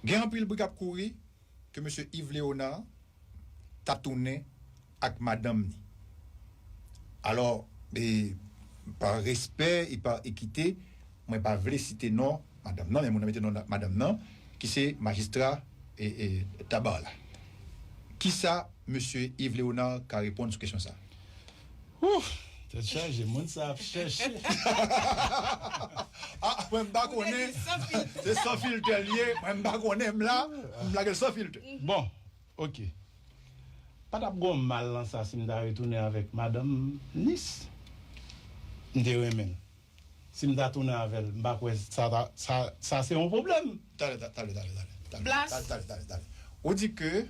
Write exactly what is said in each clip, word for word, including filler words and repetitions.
Gen anpil bri k ap kouri ke mesye Yves Léonard ta tounen ak madanm ni. Alò, e, pa respè e pa ekite, mwen pa vle site non madanm nan, men mwen mete non madanm nan, ki se majistra, e, e, Tabar la. Kisa mesye Yves Léonard ka reponn sou kesyon sa? Ouf! Tèt chaje, moun sa ap chèche. Ah, mwen m pa konnen. Se san filtè l ye, mwen m pa konnen, m la, m lage l san filtè. Bon, ok. Pa t ap gon mal nan sa si m ta retounen avèk madanm Nis. M te renmen l. Si m ta tounen avè l, m pa kwè sa ta, sa, sa se yon pwoblèm. Talè, ta- talè, talè, talè, talè, Blas. Talè, talè, talè, talè. Ou di ke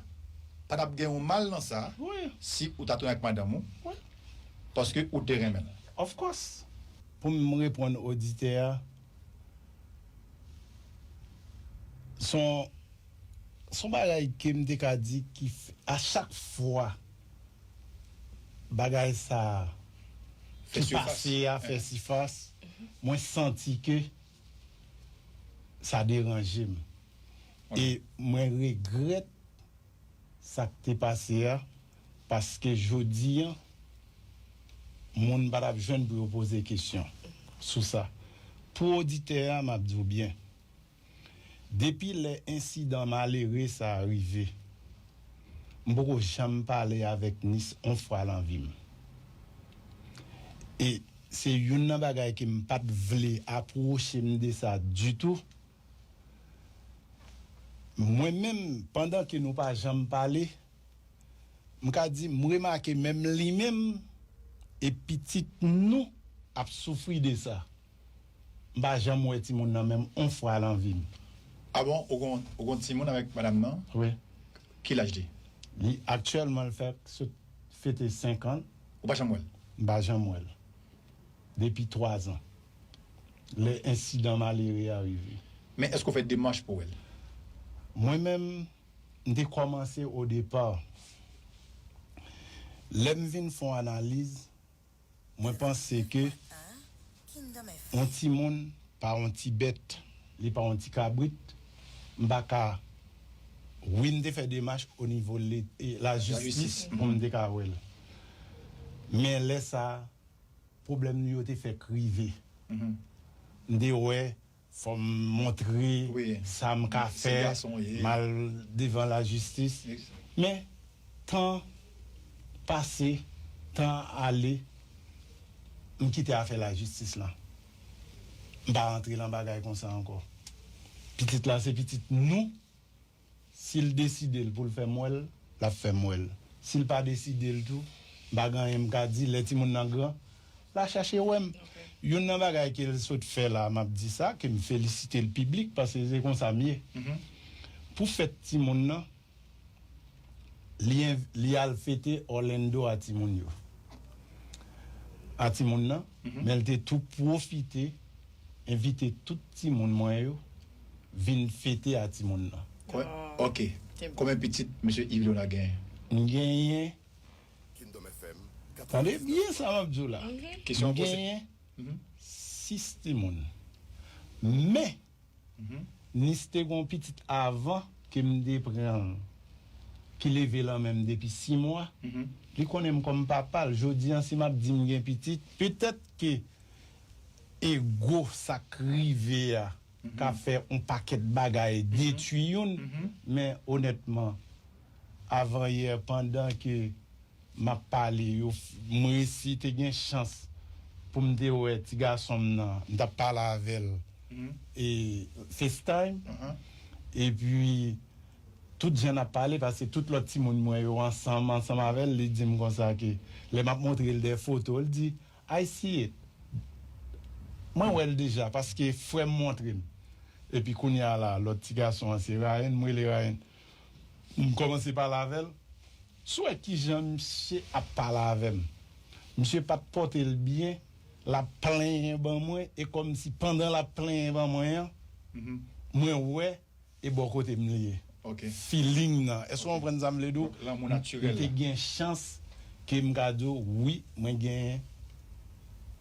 pa t ap gen yon mal nan sa Wi. Si ou ta tounen ak madanm ou, Wi. Paske ou te renmen l. Of course. Pou m reponn oditè a, son, son bagay ke m te ka di ki f- a chak fwa bagay sa Fè ki sifas. Pase a fè sifas, mwen santi ke sa deranje m. Ok. E mwen regrèt sa k te pase a, paske jodi a, moun pa t ap jwenn pou yo poze kesyon sou sa. Pou oditè a, m ap di w byen, depi lè ensidan malere sa a rive, m poko janm pale avèk Nis on fwa nan vi m. E se youn nan bagay ke m pa t vle apwoche m de sa ditou. Mwen menm, pandan ke nou pa janm pale, m ka di, m remake menm li menm e pitit nou ap soufri de sa. M pa janm wè timoun nan menm on fwa nan vi m. Ah bon, ou gon, ou gon timoun avèk madanm nan? Wi. Ki laj li? Li aktyèlman, l fèk sot fete senk an. Ou pa janm wè l? M pa janm wè l. Depi twa zan. Lè ensidan malere a rive. Men èske w fè demach pou w wè l? Mwen menm, m te kòmanse o depa. Lè m vin fè yon analiz, mwen panse ke yon timoun pa yon ti bèt, li pa yon ti kabrit, m pa ka, wi, m te fè demach o nivo le- e, lajistis Lajistis. Pou m te ka wè l. Men lè sa a, pwoblèm nou yo te fèk rive. M te wè, fò m montre Wi. Sa m ka Se fè, gason w ye. M al devan lajistis. Ex- Men, tan pase, tan ale, m kite afè lajistis lan. M pa rantre nan bagay konsa ankò. Pitit la se pitit nou. Si l deside l pou l fè m wè l, l ap fè m wè l. Si l pa deside l tou, m pa gen anyen m ka di. Lè timoun nan gran, l a chache wè m. Ok. Youn nan bagay ke l sot fè la, m ap di sa, ke m felisite l piblik, paske se konsa m ye. Mhm. Pou fèt timoun nan, li, en- li al fete Orlando a timoun yo. A timoun nan, Mhm. Men l te tou pwofite envite tout timoun mwen yo vin fete a timoun nan. Kwen- Oh, Ok. Konbyen pitit mesye Yves Léonard genyen? M genyen, Kingdom F M, tande byen sa m ap di w la. Kesyon M poze. Genyen Mhm. Sis timoun. Men, Mhm. Nis te gon pitit avan ke m te pran l, ki leve lan men m depi sis mwa. Mhm. Li konnen m kòm papa l. Jodi an, si m ap di m gen pitit, petèt ke ego sa k rive a ka Mhm. fè on pakèt bagay Mhm. detwi youn, Mhm. men onètman, avan yè, pandan ke m ap pale yo, m resi te gen chans pou m te wè ti gason m nan, m t ap pale avè l Mhm. e FaceTime. Mhm. Epi, tout jan n ap pale, paske tout lòt timoun mwen yo ansanm, ansanm avè l, li di m konsa ke lè m ap montre l de foto, l di, "I see it." Mwen wè l deja, paske frè m montre m. Epi kounye a la, lòt ti gason an se Ryan, m rele Ryan. M kòmanse pale avè l. Si w wè kijan misye ap pale avè m. Misye pa t pote l byen, l ap plenyen ban mwen, e kòmsi pandan l ap plenyen ban mwen an, Mhm. mwen wè e bò kote m li ye. Ok. Feeling nan. Èske w Ok. konprann sa m vle di w? Donk, lanmou M, m natirèl te la. Gen chans ke m ka di w, wi, mwen gen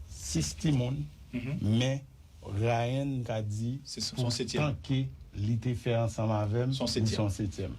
sis timoun, Mhm. men Ryan, m ka di, Se son, pou son setyèm. Tanke Li te fè ansanm avè m. Se yon setyèm. Se yon setyèm.